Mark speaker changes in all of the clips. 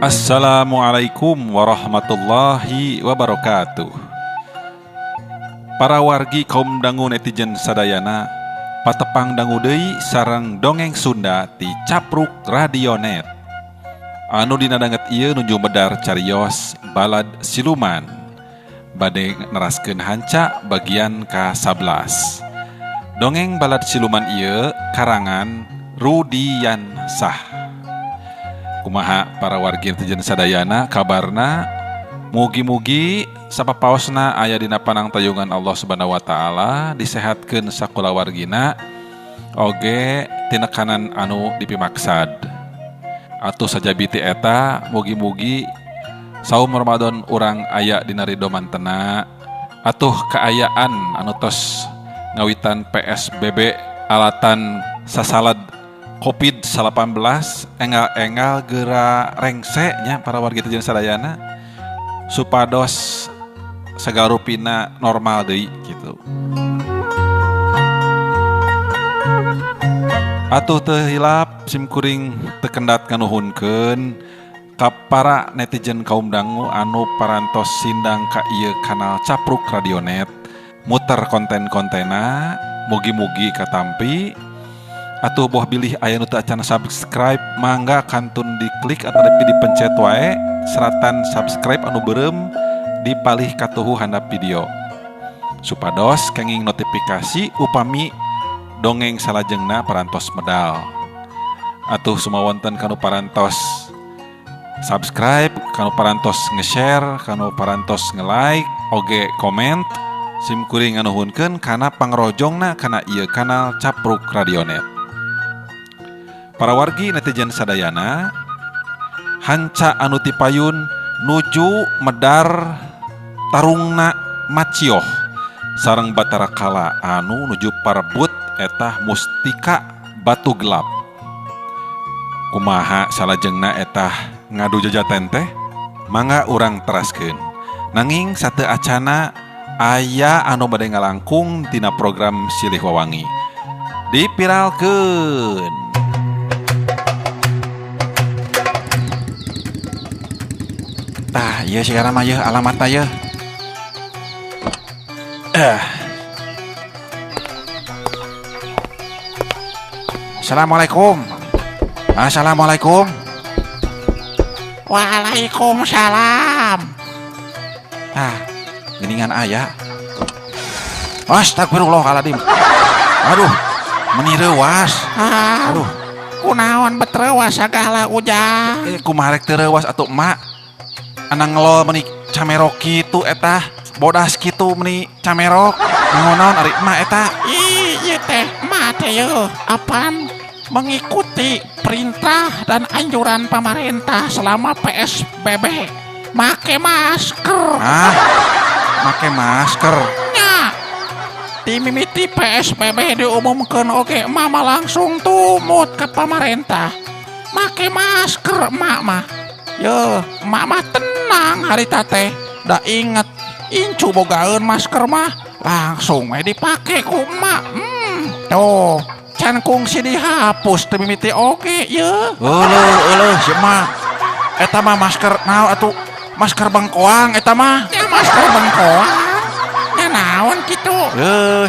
Speaker 1: Assalamualaikum warahmatullahi wabarakatuh. Para wargi kaum dangu netizen sadayana, patepang dangu deui sareng dongeng Sunda ti Capruk Radionet. Anu dina danget ieu nuju medar carios Balad Siluman. Bade neraskeun hanca bagian ka-11. Dongeng Balad Siluman ieu karangan Rudiansah. Kumaha para wargi netizen sadayana kabarna, mugi-mugi sapapaosna aya dina panangtayungan Allah Subhanahu wa taala, disehatkeun sakulawargina oge tinekanan anu dipimaksad. Atuh sajabi ti eta mugi-mugi saum Ramadan urang aya dina ridho mantena, atuh kaayaan anu tos ngawitan PSBB alatan sasalad Covid-19 enggal-enggal gera rengse nya para wargi netizen sadayana supados segala rupina normal deui gitu. Atuh teu hilap simkuring teu kendat nganuhunkeun ka para netizen kaum dangu anu parantos sindang ka ieu kanal Capruk Radionet muter konten-kontena mugi-mugi katampi. Atuh boh bilih aya nu teu acan subscribe mangga kantun diklik atau dipencet wae seratan subscribe anu beureum di palih katuhu handap video supados kenging notifikasi upami dongeng salajengna parantos medal. Atuh sumawonten kanu parantos subscribe, kanu parantos nge-share, kanu parantos nge-like, oge komen, simkuring nganuhunkeun kana pangrojongna kana ieu kanal Capruk Radionet. Para wargi netizen sadayana, hanca anu tipayun nuju medar tarungna macioh sareng Batara Kala anu nuju parebut etah mustika batu gelap. Kumaha salajengna etah ngadu jajaten teh? Mangga urang teraskeun. Nanging sateu acana aya anu bade ngalangkung tina program Silih Wawangi. Dipiralkeun. Tah, ieu sigana mah yeuh alamatna yeuh. Assalamualaikum. Assalamualaikum.
Speaker 2: Waalaikumsalam.
Speaker 1: Tah, geuningan aya. Astagfirullahaladzim. Aduh, meni reuwas. Aduh,
Speaker 2: kunaon bet reuwas sagala ujang?
Speaker 1: Kumaha rek teu reuwas atuh emak? Anang ngelol meni camerok kitu eta, bodas kitu meni camerok. Ngonaon ari emak eta?
Speaker 2: Ih, ieu teh emak teh yeuh, apaan mengikuti perintah dan anjuran pemerintah selama PSBB. Make masker.
Speaker 1: Ah, make masker.
Speaker 2: Nya. Di mimiti PSBB diumumkeun oge emak mah langsung tumut ke pemerintah. Make masker emak mah. Yeuh, emak mah tenang harita teh. Da inget incu bogaeun masker mah langsung we dipake ku emak. Tuh, can kungsi dihapus teu mimiti oge yeuh.
Speaker 1: Euleuh, euleuh si emak. Eta mah masker naon atuh? Masker bengkoang eta mah.
Speaker 2: Ya masker bengkoang. Ya naon kitu?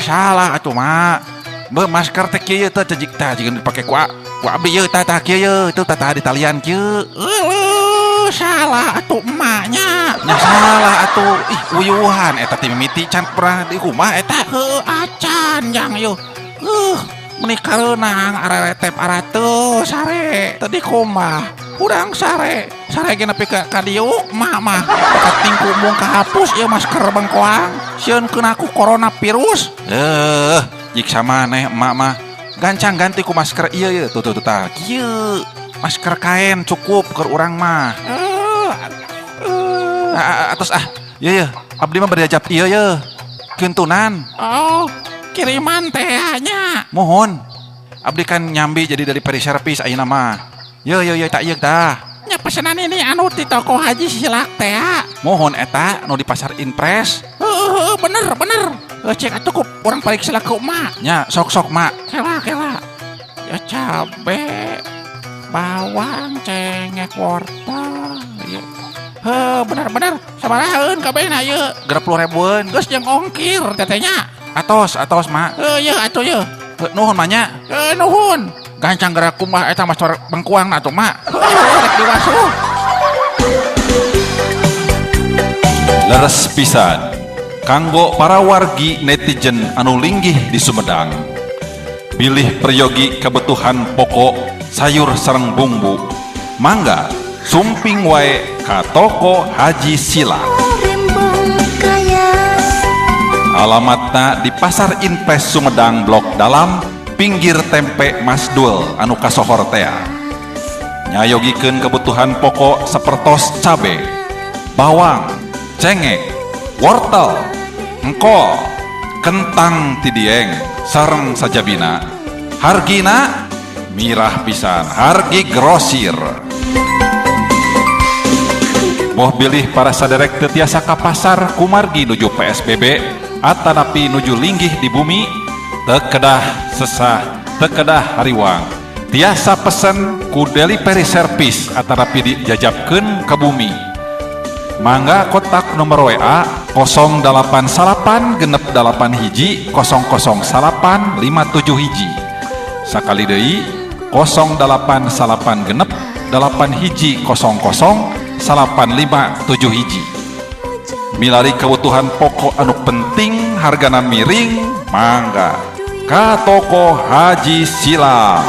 Speaker 1: Salah atuh mak. Be masker teh kieu teh cejik tah jeung dipake ku abi yeuh tah tah kieu yeuh teu tah di talian kieu.
Speaker 2: Euleuh, salah atuh emaknya.
Speaker 1: Nya salah atuh. Ih, uyuhan eta teh mimiti can pernah di rumah eta.
Speaker 2: Heuh, acan jang yeuh. Meni kareunang areretep arateuh sare teu dikumbah. Urang sare, sare ge nepi ka diuk emak mah. Bakat tingku mung kahapus ieu masker bengkoang. Sieun keuna ku coronavirus.
Speaker 1: Jik maneh emak mah. Gancang ganti ku masker ieu yeuh. Tuh tuh tuh tah. Kieu. Masker kain cukup keur urang mah. Atos ah. Ieu yeuh, abdi mah bade ajab ieu yeuh. Kintunan.
Speaker 2: Oh, kiriman teh nya.
Speaker 1: Mohon. Abdi kan nyambi jadi dari peri servis ayeuna mah. Yeuh yeuh yeuh tak ieu tah.
Speaker 2: Nya pesanan ini anu ti toko Haji Silak teh.
Speaker 1: Mohon eta nu di pasar Inpres.
Speaker 2: Heuh, bener bener. Cek atuh ku urang pariksa ku emak.
Speaker 1: Nya sok-sok mak.
Speaker 2: Kela kela. Ya cabe, bawang, cengek, wortel. ieu. Heuh, bener-bener sabarahaeun kabehna ieu?
Speaker 1: 60 ribuan.
Speaker 2: Geus jeung ongkir teteh nya.
Speaker 1: Atos, atos mak.
Speaker 2: Heuh, ieu atuh ieu.
Speaker 1: Heuh, nuhun mak nya.
Speaker 2: Heuh, nuhun.
Speaker 1: Gancang gerak kumaha eta mah sore bengkuang atuh mak.
Speaker 2: Heuh, rek diwasuh.
Speaker 1: Leres pisan kanggo para wargi netizen anu linggih di Sumedang. Bilih peryogi kebutuhan pokok sayur sareng bumbu. Mangga sumping wae ka toko Haji Sila. Alamatna di Pasar Inpres Sumedang Blok Dalam, pinggir tempe Mas Dul anu kasohor tea. Nyayogikeun kebutuhan pokok sapertos cabe, bawang, cengek, wortel, engkol, kentang tidieng, sareng sajabina. Hargina mirah pisan, hargi grosir. Boh bilih para saderek teu tiasa ka pasar kumargi nuju PSBB atanapi nuju linggih di bumi, teu kedah sesah, teu kedah hariwang. Tiasa pesen ku delivery service atanapi dijajabkeun ka bumi. Mangga kontak nomor WA 089 6 81 008 57 hiji. Sakali deui 089 6 81 00 8571 hiji. Milari kebutuhan pokok anu penting hargana miring, mangga ka toko Haji Sila.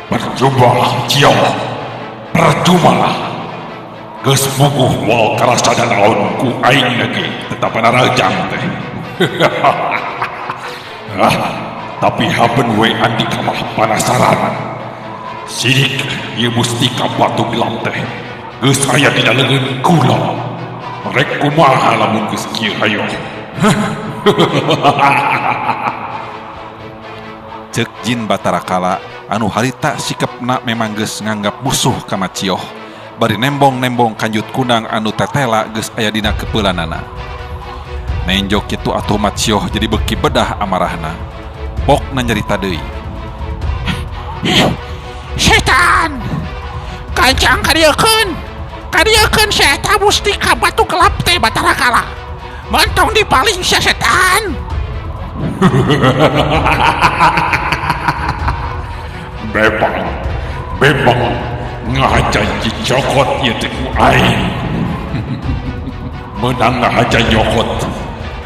Speaker 3: Percumalah Cio, percumalah. Geus puguh moal karasa naon ku aing lagi tetap narajang teh. Ah, tapi haben we andika mah panasaran. Sidik ieu mustika batu gelap teh geus aya dina leungeun kula. Rek kumaha lamun geus kieu hayo.
Speaker 1: Cek Jin Batara Kala anu harita sikepna memang geus nganggap musuh ka Macioh, bari nembong-nembong kanjut kunang anu tetela geus aya dina kepeulanana. Nenjo kitu atuh Macioh jadi beuki bedah amarahna. Pokna nyarita deui.
Speaker 2: Setan! Kancang kadieukeun. Kadieukeun sia eta mustika batu gelap teh Batara Kala. Mentong dipaling sia setan.
Speaker 3: Bebang, bebang ngahaja dicokot ieu teh ku aing. Meunang ngahaja nyokot,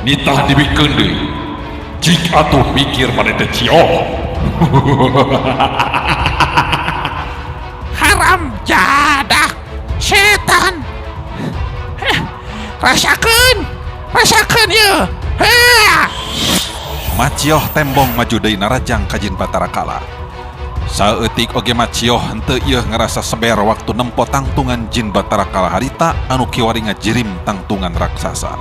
Speaker 3: nitah dibikeun deui. Jik atuh mikir maneh teh Cio.
Speaker 2: Haram jadah setan. Rasakeun, rasakeun ieu. Heh.
Speaker 1: Macioh tembong maju deui narajang ka Jin Batara Kala. Saeutik oge Macioh henteu ieu ngarasa seber waktu nempo tangtungan Jin Batara Kala harita anu kiwari ngajirim tangtungan raksasa.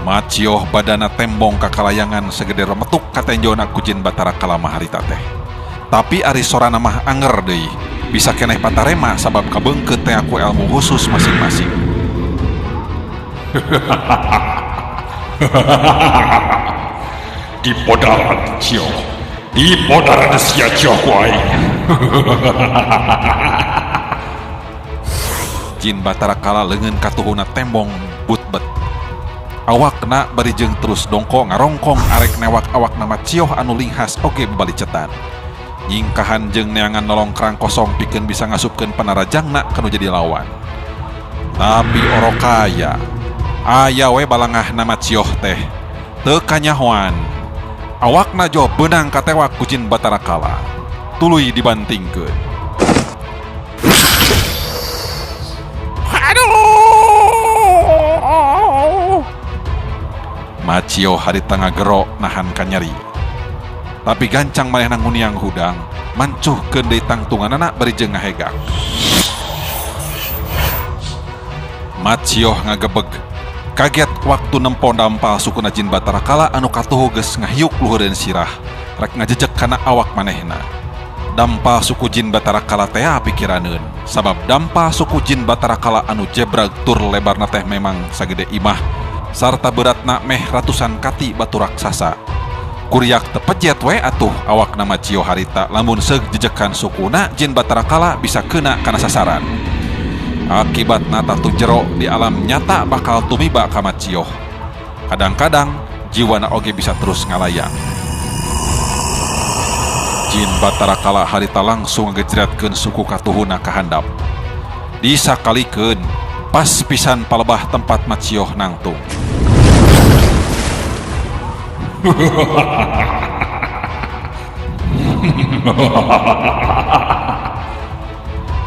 Speaker 1: Macioh badana tembong kakalayangan segede remetuk katenjona ku Jin Batara Kala mah harita teh. Tapi ari sorana mah anger deui, bisa keneh patarema sabab kabeungkeut teh aku ilmu khusus masing-masing.
Speaker 3: Di podaran Cio, di podaran sia Cio ku aing.
Speaker 1: Jin Batara Kala leungeun katuhuna tembong butbet. Awakna bari jeung terus dongko ngarongkong arek newak awakna Macioh anu linghas oge babalicetan. Nyingkahan jeung neangan nolong kerang kosong pikeun bisa ngasupkeun panarajangna kanu jadi lawan. Tapi orokaya aya we balangahna Macioh teh teu kanyahoan. Awakna jo beunang katewak ku Jin Batara Kala. Tuluy dibantingkeun.
Speaker 2: Aduh!
Speaker 1: Macio harita ngagero nahan kanyeri. Tapi gancang manehna nguniang hudang, mancuhkeun deui tangtunganana bari jeung ngahegak. Macioh ngagebeg, kaget waktu nempo dampal sukuna jin Batara Kala anu katuhu geus ngahiuk luhureun sirah, rek ngajejek kana awak manehna. Dampal suku jin Batara Kala tea pikiraneun, sabab dampal suku jin Batara Kala anu jebrag tur lebarna teh memang sagede imah, sarta beratna meh ratusan kati batu raksasa. Kuriak tepejet we atuh awakna Macio harita lamun seug jejekan sukuna jin Batara Kala bisa kena kana sasaran. Akibatna tatu jero di alam nyata bakal tumiba ka Macioh. Kadang-kadang jiwana oge bisa terus ngalayang. Jin Batara Kala harita langsung ngagejretkeun suku katuhuna ka handap. Disakalikeun pas pisan palebah tempat Macioh nangtung.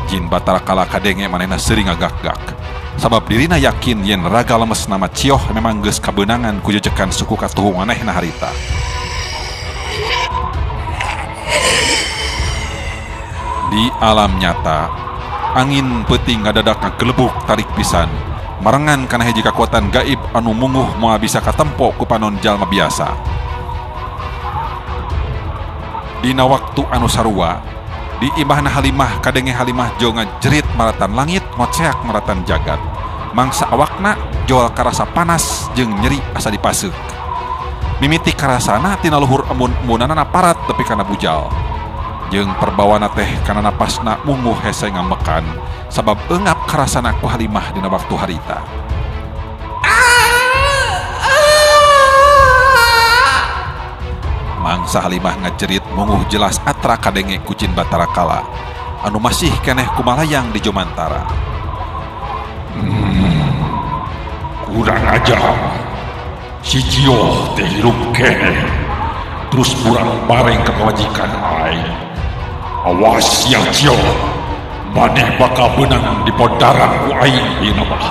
Speaker 1: Jin Batara Kala kadenge manehna seuri ngagak-gak. Sabab dirina yakin yen raga lemesna Macioh memang geus kabeunangan ku jejekan suku katuhu manehna harita. Di alam nyata, angin peuting ngadadak ngagelebuk tarik pisan, marengan kana hiji kakuatan gaib anu munguh moal bisa katempo ku panon jalma biasa. Dina waktu anu sarua, di imahna Halimah kadenge Halimah jo ngajerit maratan langit ngoceak maratan jagat. Mangsa awakna jol karasa panas jeung nyeri asa dipaseuk. Mimiti karasana tina luhur emun-emunanana parat tepi kana bujal. Jeung perbawana teh kana napasna munguh hese ngambekan sabab eungap karasana ku Halimah dina waktu harita. Mangsa Halimah ngajerit munguh jelas atra kadenge ku jin Batara Kala anu masih keneh kumalayang di Jomantara.
Speaker 3: Kurang ajar. Si Cioh teh hirup keneh. Terus kurang bareng ke pamajikan aing. Awas ya Cioh, maneh bakal beunang di pondaran ku aing ieu mah.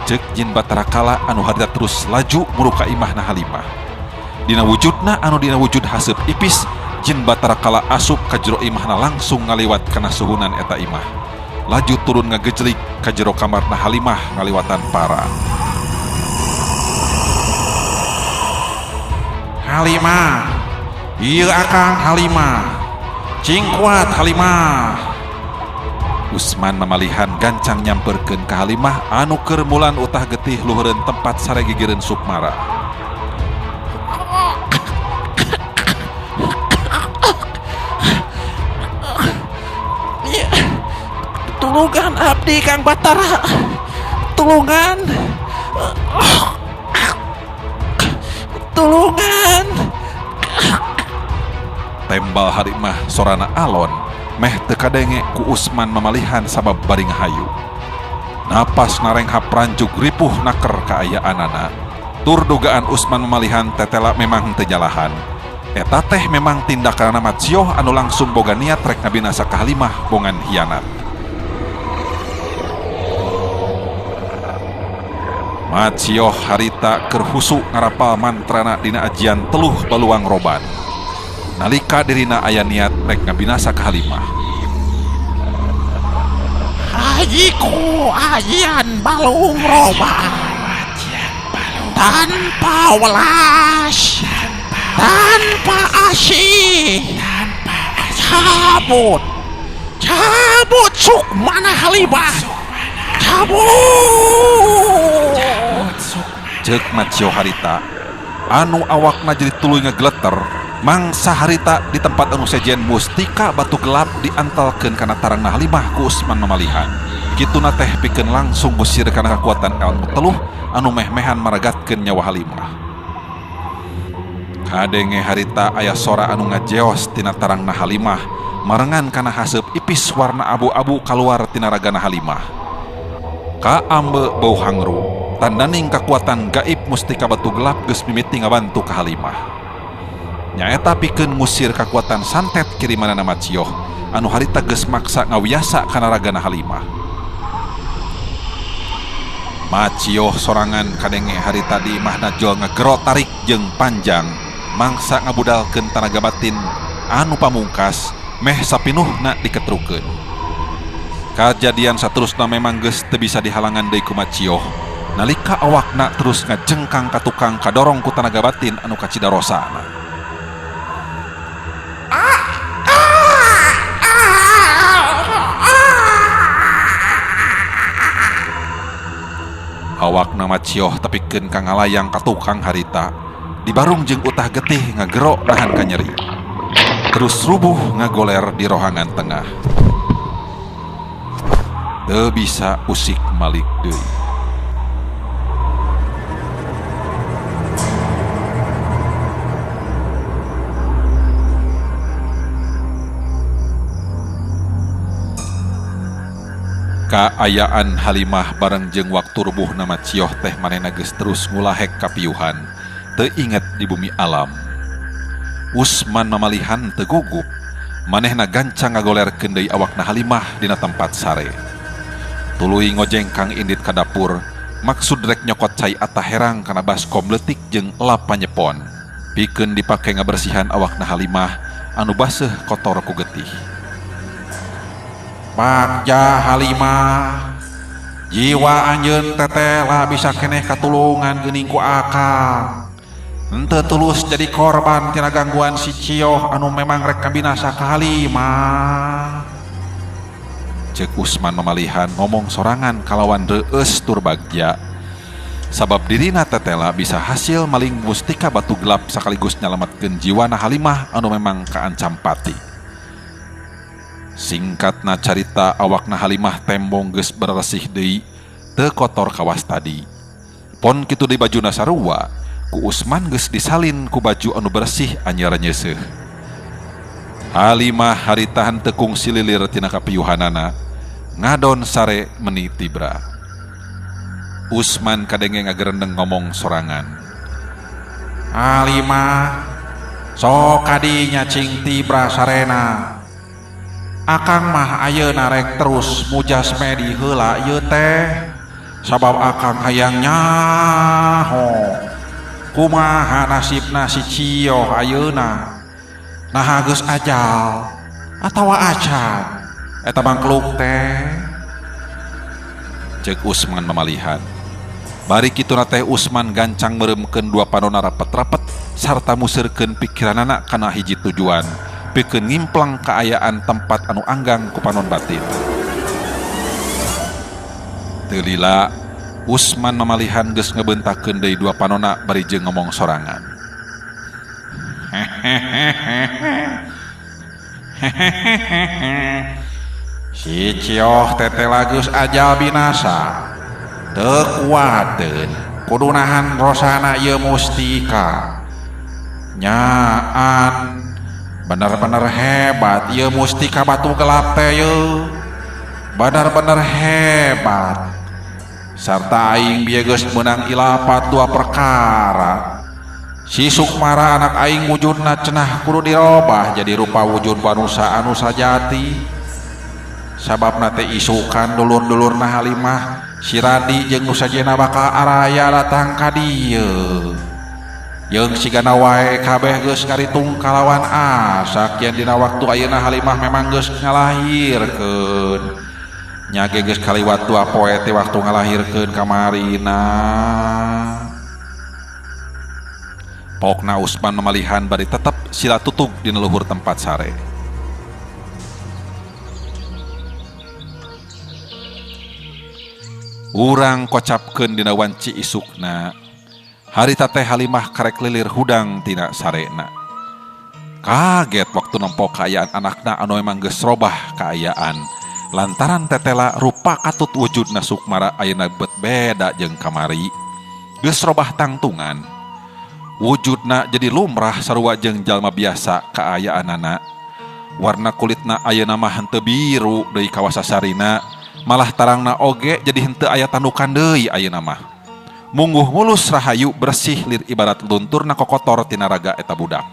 Speaker 1: Ceuk jin Batara Kala anu harita terus laju muru ka imahna Halimah. Dina wujudna anu dina wujud haseup ipis, jin Batara Kala asup ka jero imahna langsung ngaliwat kana suhunan eta imah. Laju turun ngagejlik ka jero kamarna Halimah ngaliwatan para. Halimah, ieu akang Halimah. Cing kuat Halimah. Usman mamalihan gancang nyamperkeun ka Halimah anu keur mulan utah getih luhureun tempat sare gigireun Sukmara.
Speaker 2: Tulungan abdi Kang Batara. Tulungan. Tulungan.
Speaker 1: Tembal Halimah sorana alon meh teu kadenge ku Usman mamalihan sabab bari ngahayu. Napas narenghap ranjug ripuh naker kaayaanana. Tur dugaan Usman mamalihan tetela memang teu nyalahan. Eta teh memang tindakanana Macioh anu langsung boga niat rek ngabinasa ka Halimah bongan hianat. Macioh harita keur husu ngarapal mantrana dina ajian teluh baluang roban. Nalika dirina aya niat rek ngabinasa ka Halimah.
Speaker 2: Ajiku ajian balung roban tanpa welas, tanpa asih, cabut, cabut sukmana Halimah, cabut.
Speaker 1: Ceuk Macioh harita anu awakna jadi tuluy ngageleter. Mangsa harita di tempat anu sejen mustika batu gelap diantalkeun kana tarangna Halimah ku Usman mamalihan. Kituna teh pikeun langsung ngusir kana kakuatan ilmu teluh anu meh-mehan maragatkeun nyawa Halimah. Kadenge harita aya sora anu ngajeos tina tarangna Halimah, marengan kana haseup ipis warna abu-abu kaluar tina ragana Halimah. Kaambe bau hangru, tandaning kakuatan gaib mustika batu gelap geus mimiti ngabantu ka Halimah. Nyaeta pikeun ngusir kakuatan santet kirimanana Macioh anu harita geus maksa ngawiasa kana ragana Halimah. Macioh sorangan kadenge harita di imahna jol ngagero tarik jeung panjang mangsa ngabudalkeun tanaga batin anu pamungkas meh sapinuhna diketrukeun. Kajadian saterusna memang geus teu bisa dihalangan deui ku Macioh nalika awakna terus ngajengkang ka tukang kadorong ku tanaga batin anu kacida rosana. Awakna Macioh tepikeun ka ngalayang ka tukang harita dibarung jeung utah getih ngagero nahan kanyeri. Terus rubuh ngagoler di rohangan tengah. Teu bisa usik malik deui. Kaayaan Halimah bareng jeung waktu rubuhna Macioh teh manehna geus terus ngulahek kapiuhan, teu inget di bumi alam. Usman mamalihan teu gugup, manehna gancang ngagolerkeun deui awakna Halimah dina tempat sare. Tuluy ngojengkang indit ka dapur, maksud rek nyokot cai atah herang kana baskom leutik jeung lap panyepon. Pikeun dipake ngabersihan awakna Halimah anu baseuh kotor ku getih. Bagja Halimah, jiwa anjeun teteh lah bisa keneh katulungan geuning ku akang. Henteu tulus jadi korban tina gangguan si Cioh anu memang rek kabinasa ka Halimah. Ceuk Usman mamalihan ngomong sorangan kalawan reueus tur bagja. Sabab dirina tetela bisa hasil maling mustika batu gelap sekaligus nyalametkeun jiwana Halimah anu memang kaancam pati. Singkatna carita awakna Halimah tembong geus beresih deui, teu kotor kawas tadi. Pon kitu deui bajuna sarua, ku Usman geus disalin ku baju anu bersih anyar nyeuseuh. Halimah harita henteu kungsi lilir tina kapiuhanana, ngadon sare meni tibra. Usman kadenge ngagerendeng ngomong sorangan. Halimah, sok kadinya cing tibra sarena. Akang mah ayeuna rek terus mujas medi heula ieu teh, sabab akang hayang nyaho kumaha nasibna si Cioh ayeuna. Naha geus ajal atawa acan eta mangkluk teh. Ceuk Usman mamalihan. Bari kituna teh Usman gancang meureumkeun dua panona rapet-rapet sarta museurkeun pikiranana kana hiji tujuan, pikeun ngimplang kaayaan tempat anu anggang ku panon batin. Teu lila Usman mamalihan geus ngebeuntakeun deui dua panona bari jeung ngomong sorangan. Si Cioh teteh geus ajal binasa. Teu kuateun kudu nahan rosana ieu mustika. Nyaan bener-bener hebat ieu mustika batu gelap teh yeuh. Bener-bener hebat. Sarta aing bieu geus meunang ilapat dua perkara. Si Sukmara anak aing wujudna cenah kudu dirobah jadi rupa wujud manusa anu sajati. Sababna teh isukan dulur-dulurna Halimah si Radi jeung nu sajena bakal araya datang ka dieu. Jeung sigana wae kabeh geus ngaritung kalawan asak yen dina waktu ayeuna Halimah memang geus ngalahirkeun. Nya ge geus kaliwat dua poe teh waktu ngalahirkeun kamarina. Pokna Usman mamalihan bari tetep sila tutug dina luhur tempat sare. Urang kocapkeun dina wanci isukna. Harita teh Halimah karek lilir hudang tina sarena. Kaget waktu nempo kaayaan anakna anu emang geus robah kaayaan. Lantaran tetela rupa katut wujudna Sukmara ayeuna bet beda jeung kamari. Geus robah tangtungan. Wujudna jadi lumrah sarua jeung jalma biasa kaayaanana. Warna kulitna ayeuna mah henteu biru deui kawasa sarina, malah tarangna oge jadi henteu aya tandukan deui ayeuna mah. Mungguh mulus rahayu bersih lir ibarat lunturna kokotor tina raga eta budak.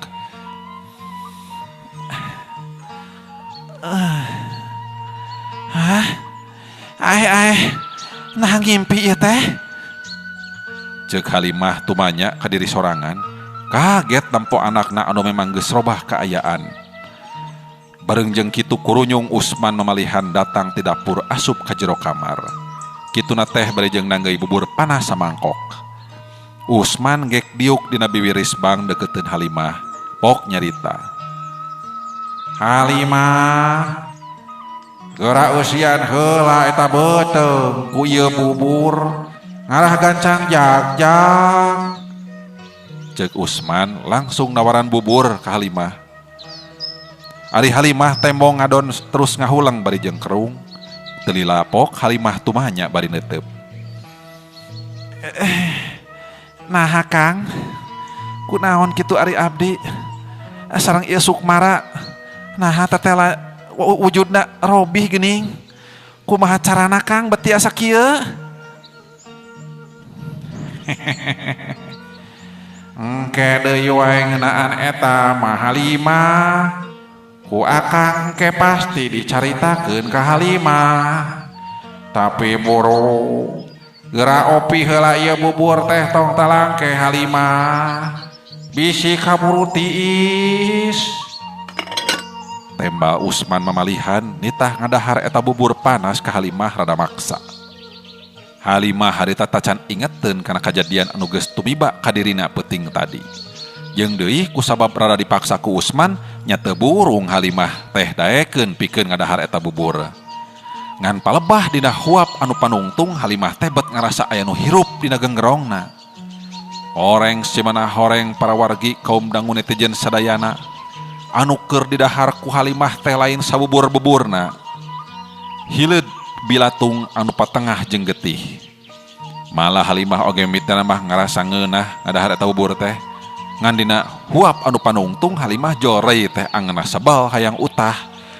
Speaker 1: Hah? Aeh aeh, nah ngimpi ieu teh. Ceuk Halimah tumanya ka diri sorangan, kaget nempo anakna anu memang geus robah kaayaan. Bareng jeung kitu kurunyung Usman mamalihan datang ti dapur asup ka jero kamar. Kituna teh bari jeung nanggeuy bubur panas samangkok. Usman gek diuk dina biwir risbang deukeuteun Halimah, pok nyarita. Halimah, geura eusian heula eta beuteung ku ieu bubur. Ngarah gancang jagjag. Ceuk Usman langsung nawaran bubur ka Halimah. Ari Halimah tembong ngadon terus ngahuleng bari jeung kerung. Teu lila pok Halimah tumanya bari neuteup. Naha Kang? Kunaon kitu ari abdi? Sareng ieu Sukmara. Naha tetela wujudna robih geuning. Kumaha carana Kang beti asa kieu? Engke deui wae ngeunaan eta mah Halimah. Ku akang ke pasti dicaritakeun ka Halimah. Tapi buru geura opi heula ieu bubur teh tong talangke Halimah. Bisi kaburu tiis. Tembal Usman mamalihan nitah ngadahar eta bubur panas ka Halimah rada maksa. Halimah harita tacan ingeteun kana kajadian anu geus tumiba ka dirina peuting tadi. Jeung deui kusabab rada dipaksa ku Usman nya teu burung Halimah teh daekeun pikeun ngadahar eta bubur. Ngan palebah dina huap anu panungtung Halimah teh bet ngarasa aya nu hirup dina genggerongna. Horeng simana horeng para wargi kaum dangu netizen sadayana anu keur didahar ku Halimah teh lain sabubur-buburna. Hileud bilatung anu patengah jeung getih. Malah Halimah oge mitna mah ngarasa ngeunah ngadahar eta bubur teh. Ngan dina huap anu panungtung Halimah jorei teh angeunah sebel hayang utah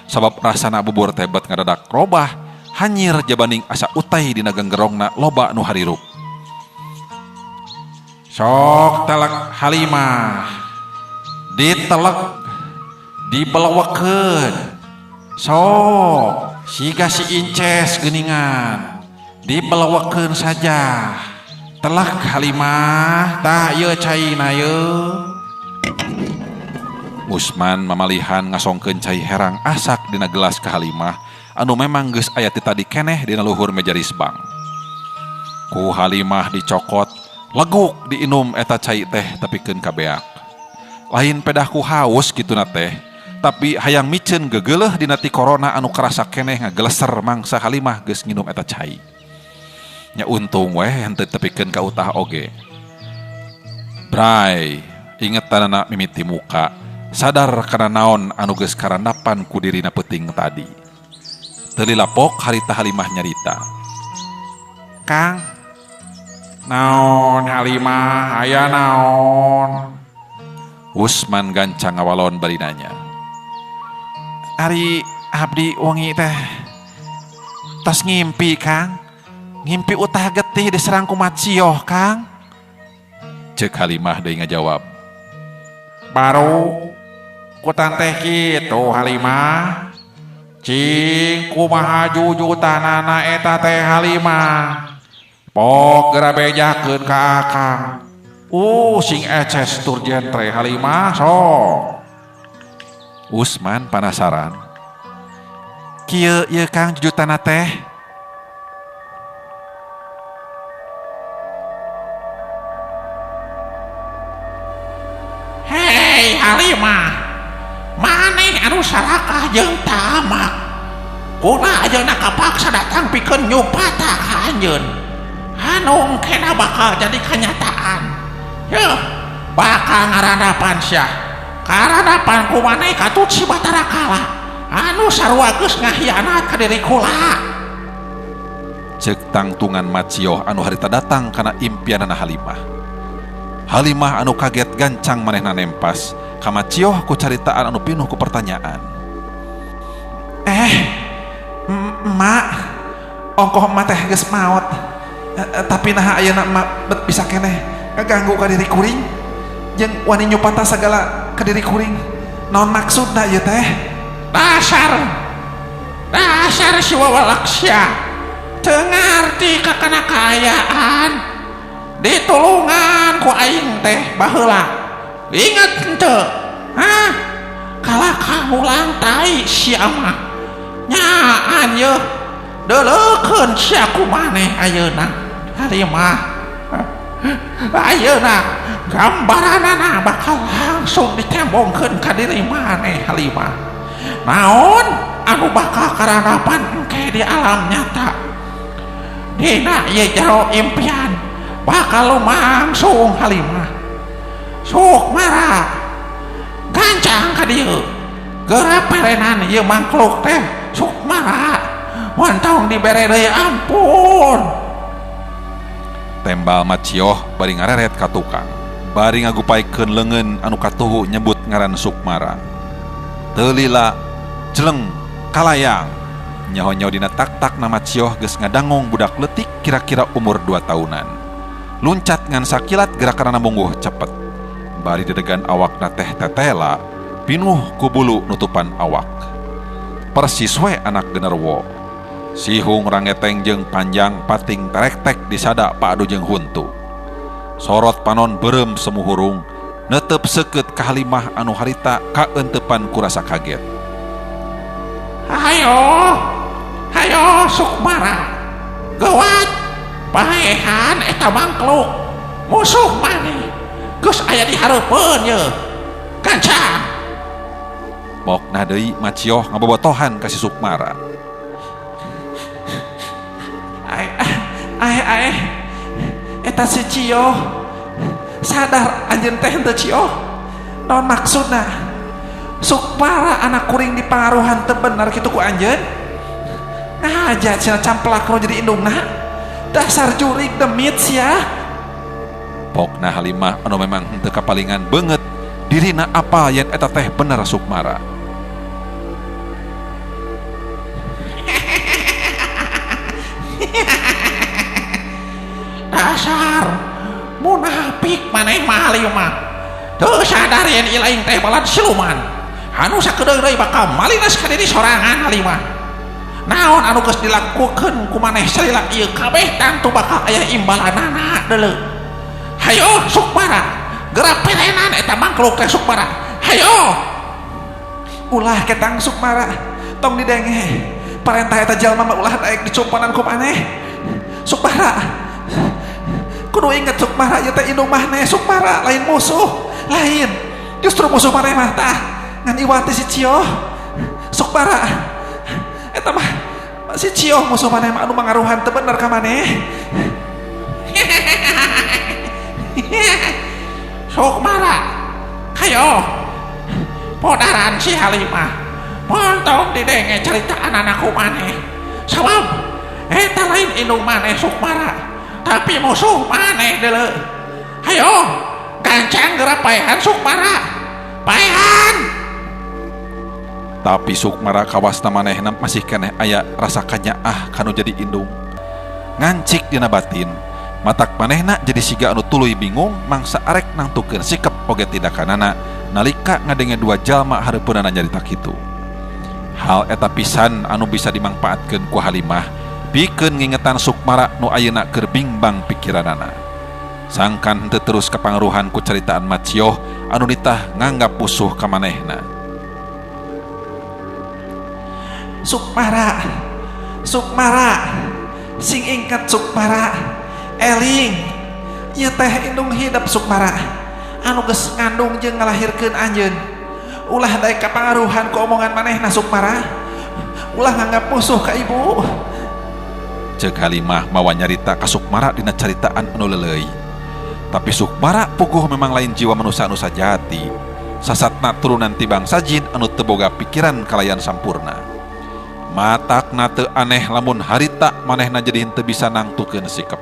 Speaker 1: sabab rasana bubur teh bet ngadadak robah hanyir jabaning asa utai dina genggerongna loba nu harirup. Sok telek Halimah ditelek dibelewekeun sok siga si inces geuningan dibelewekeun saja telek Halimah tah ieu caina ieu. Usman mamalihan ngasongkeun cai herang asak dina gelas ka Halimah anu memang geus aya ti tadi keneh dina luhur meja risbang. Ku Halimah dicokot leguk diinum eta cai teh tepikeun ka beak. Lain pedah ku haus kituna teh, tapi hayang miceun gegeleuh dina ti corona anu karasa keneh ngageleser mangsa Halimah geus nginum eta cai. Nya untung weh henteu tepikeun ka utah oge. Bray, ingetanana mimiti muka, sadar kana naon anu geus karandapan ku dirina peuting tadi. Teu lilapok harita Halimah nyarita. Kang, naon Halimah, aya naon? Usman gancang ngawalon bari nanya. Ari abdi wengi teh tos ngimpi Kang. Ngimpi utah getih diserang ku macioh Kang. Ceuk Halimah deui ngajawab. Baru kutan teh kitu Halimah. Cing kumaha jujutanana eta teh Halimah. Pok geura bejakeun ka akang. Sing eces tur jentre Halimah sok. Usman panasaran. Kieu ieu Kang jujutana teh.
Speaker 2: Hei Halimah, maneh anu sarakah jeung tamak. Kuna ayeuna kapaksa datang pikeun nyupata ka anjeun. Anu engkena bakal jadi kenyataan. Yeuh, bakal ngarandapan sia. Karandapan ku maneh katut si Batara Kala. Anu sarua geus ngahianat ka diri kula.
Speaker 1: Ceuk tangtungan macioh anu harita datang kana impianana Halimah. Halimah anu kaget gancang manehna nempas ka macioh ku caritaan anu pinuh ku pertanyaan. Emak, ongkoh emak teh geus maot. Tapi naha ayeuna emak bet bisa keneh ngaganggu ka diri kuring jeung wani nyupata sagala ka diri kuring. Naon maksudna ieu teh?
Speaker 2: Dasar si wawalak sia. Teu ngarti ka kana kaayaan. Ditulungan ku aing teh baheula. Ingat henteu? Hah? Kalah kamulang tai sia mah. Nyaan yeuh. Deuleukeun sia ku maneh ayeuna. Halimah. Ayeuna gambaranana bakal langsung ditembongkeun ka diri maneh Halimah. Naon anu bakal karanapan engke di alam nyata. Dina ieu jero impian bakal lumangsung Halimah. Sukmara gancang ka dieu. Geura perenan ieu mangkluk teh Sukmara. Montong dibere deui ampun.
Speaker 1: Tembal Macioh bari ngareret ka tukang. Bari ngagupaikeun leungeun anu katuhu nyebut ngaran Sukmara. Teu lila jeleng kalayang. Nyaho-nyaho dina tak-tak na Macioh geus ngadangung budak leutik kira-kira umur 2 tahunan. Luncat ngan sakilat gerakanana mungguh cepet. Bari dedegan awakna teh tetela, pinuh ku bulu nutupan awak. Persis we anak genderuwo. Sihung rangeteng jeung panjang pating terektek disada padu jeung huntu. Sorot panon beureum semu hurung, netep seukeut ka Halimah anu harita kaeuntepan ku rasa kaget.
Speaker 2: Hayo, hayo Sukmara. Geuwat paehan eta mangkluk. Musuh maneh geus aya di hareupeun ye. Gancang.
Speaker 1: Pokna deui Macioh ngabobotohan ka si Sukmara.
Speaker 2: Ae, ae, ae. Eta si Cio. Sadar anjeun teh henteu Cio. Naon maksudna? Sukmara anak kuring dipangaruhan teu bener kitu ku anjeun? Ngaja cenah camplak nu jadi indungna. Dasar jurig demit sia.
Speaker 1: Pokna Halimah anu memang henteu kapalingan beungeut dirina apa yen eta teh bener Sukmara.
Speaker 2: Dasar munafik maneh mah Halimah. Teu sadar yen ilaing teh balad siluman. Anu sakedeung deui bakal malinas ka diri sorangan Halimah. Naon anu geus dilakukeun ku maneh salila ieu kabeh tangtu bakal aya imbalanana deuleu. Hayo Sukmara, geura perenan eta mangkluk teh Sukmara. Hayo.
Speaker 4: Ulah ketang Sukmara, tong didenge. Parentah eta jalma mah ulah daek dicumpanan ku maneh. Sukmara, kudu inget Sukmara ieu teh indung maneh Sukmara, lain musuh, lain. Justru musuh maneh mah tah ngan iwati si Cio. Sukmara, eta mah si Cio musuh maneh mah anu mangaruhan teu bener ka maneh.
Speaker 2: Sukmara, hayo. Podaran si Halimah. Montong didenge ceritaan anakku maneh. Sabab eta lain indung maneh Sukmara, tapi musuh maneh deuleu. Hayo, gancang geura paehan Sukmara. Paehan.
Speaker 1: Tapi Sukmara kawasna manehna masih keneh aya rasa kanyaah kanu jadi indung. Ngancik dina batin, matak manehna jadi siga anu tuluy bingung mangsa arek nangtukeun sikep oge tindakanana nalika ngadenge dua jalma hareupeunana nyarita kitu. Hal eta pisan anu bisa dimangpaatkeun ku Halimah pikeun ngingetan Sukmara nu ayeuna keur bingbang pikiranana. Sangkan henteu terus kapangaruhan ku caritaan Macioh anu nitah nganggap musuh ka manehna.
Speaker 4: Sukmara, Sukmara, sing inget Sukmara, eling, ieu teh indung hidep Sukmara, anu geus ngandung jeung ngalahirkeun anjeun. Ulah daek kapangaruhan ku omongan manehna Sukmara, ulah nganggap musuh ka ibu.
Speaker 1: Ceuk Halimah mawa nyarita ka Sukmara dina caritaan anu leuleuy. Tapi Sukmara puguh memang lain jiwa manusia anu sajati. Sasatna turunan ti bangsa jin anu teu boga pikiran kalayan sampurna. Matakna teu aneh lamun harita manehna jadi henteu bisa nangtukeun sikep.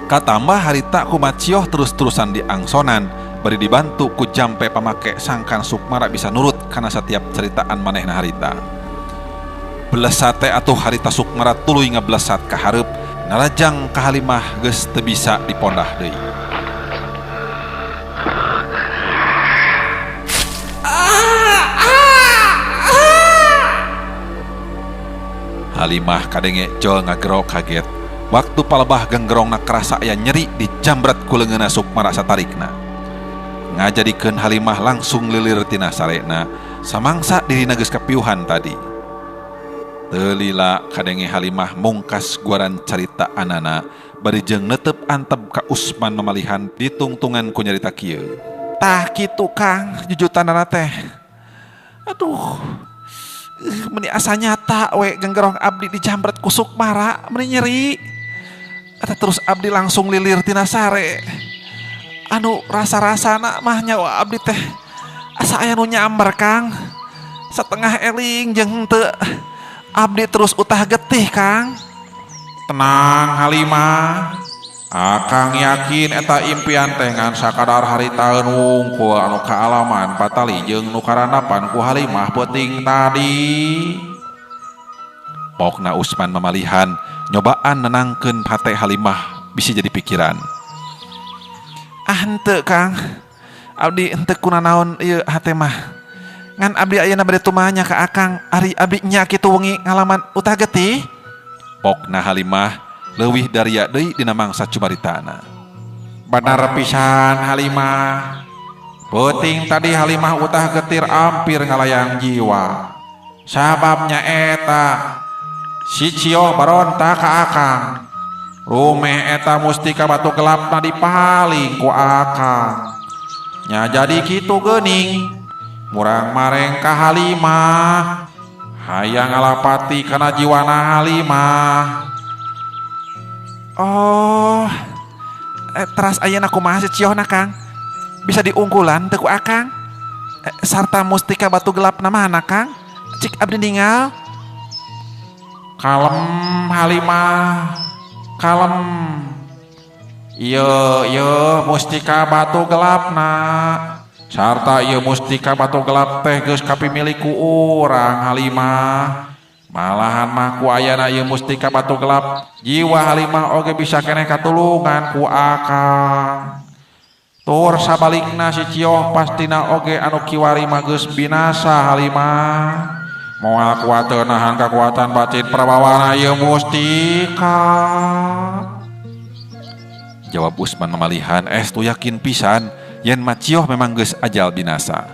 Speaker 1: Katambah harita ku Macioh terus-terusan diangsonan bari dibantu ku jampe pamake sangkan Sukmara bisa nurut kana setiap ceritaan manehna harita. Belesate atuh harita Sukmara tuluy ngablesat ka hareup narajang ka Halimah geus teu bisa dipondah deui. Halimah kadenge jol ngagero kaget. Waktu palebah genggerongna kerasa aya nyeri dijambret ku leungeunna Sukmara satarikna. Ngajadikeun Halimah langsung lilir tina sarena samangsa dirina geus kapiuhan tadi. Teu lila kadenge Halimah mungkas guaran carita anana bari jeung neuteup antep ka Usman mamalihan ditungtungan ku nyarita kieu.
Speaker 4: Tah kitu Kang jujutanana teh. Aduh. Meni asa nyata we genggerong abdi dijambret ku Sukmara meni nyeri. Eta terus abdi langsung lilir tina sare. Anu rasa-rasana mah nyawa abdi teh asa aya nu nyamber Kang. Setengah eling jeung henteu. Abdi terus utah getih Kang.
Speaker 2: Tenang Halimah. Akang yakin eta impian teh ngan sakadar haritaeun wungkul anu kaalaman patali jeung nu karandapan ku Halimah peuting tadi.
Speaker 1: Pokna Usman mamalihan nyobaan nenangkeun hate Halimah bisi jadi pikiran.
Speaker 4: Ah henteu Kang. Abdi henteu kunanaon ieu hate mah. Ngan abdi ayeuna bade tumanya ka Akang, ari abdi nya kitu wengi ngalaman utah getih.
Speaker 1: Pokna Halimah leuwih daria deui dina mangsa cumaritana.
Speaker 2: Benar pisan Halimah. Peuting tadi Halimah utah getir ampir ngalayang jiwa. Sababnya eta si Cioh baronta ka Akang. Rumeh eta mustika batu gelapna dipaling ku Akang. Nya jadi kitu geuning. Murang mareng ka Halimah. Hayang ngalapati kana jiwana Halimah.
Speaker 4: Oh, teras ayeuna kumaha si Ciohna Kang? Bisa diungkulan teu ku Akang? Sarta mustika batu gelapna mana Kang? Cik abdi ningal.
Speaker 2: Kalem Halimah, kalem. Ieu ieu mustika batu gelapna. Sarta ieu mustika batu gelap teh geus kapimilik ku urang Halimah. Malahan mah ku ayana ieu mustika batu gelap, jiwa Halimah oge bisa keneh katulungan ku Akang. Tur sabalikna si Cioh pastina oge anu kiwari mah geus binasa Halimah. Moal kuat teu nahan kakuatan batin prabawana ieu mustika.
Speaker 1: Jawab Usman mamalihan estu yakin pisan yen Macioh memang geus ajal binasa.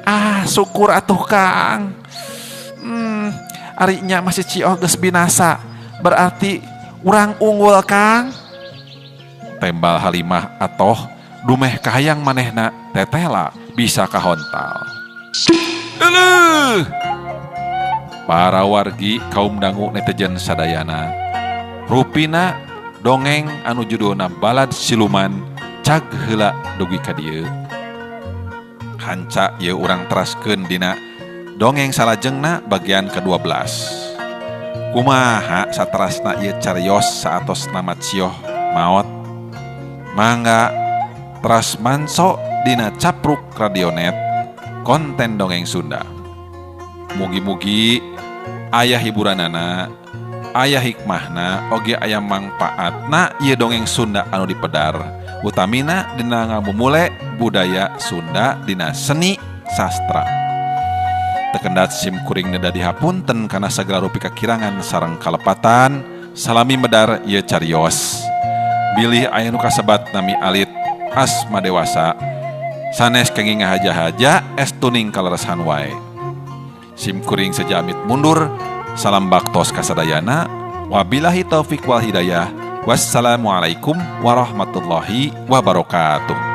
Speaker 4: Ah syukur atuh Kang. Ari nya masih Cioh geus binasa, berarti urang unggul Kang.
Speaker 1: Tembal Halimah atoh dumeh kahayang manehna tetela bisa kahontal. Euleuh. Para wargi kaum dangu netizen sadayana. Rupina dongeng anu judulna Balad Siluman cag heula dugi ka dieu. Hanca ieu urang teraskeun dina dongeng salajengna bagian ke-12. Kumaha saterasna ieu carios saatos nama Cioh maot? Mangga teras manso dina Capruk Radionet konten dongeng Sunda. Mugi-mugi aya hiburanana, aya hikmahna, oge aya mangpaatna ieu dongeng Sunda anu dipedar. Utamina dina ngamumule budaya Sunda dina seni sastra. Tekendat sim kuring neda dihapunten kana sagala rupi kakirangan sareng kalepatan. Salami medar ieu carios. Bilih aya nu kasebat nami alit asma dewasa sanes kenging ngahaja-haja estuning kaleresan wae. Sim kuring seja amit mundur. Salam baktos kasadayana. Wabillahi taufik wal hidayah. Wassalamualaikum warahmatullahi wabarakatuh.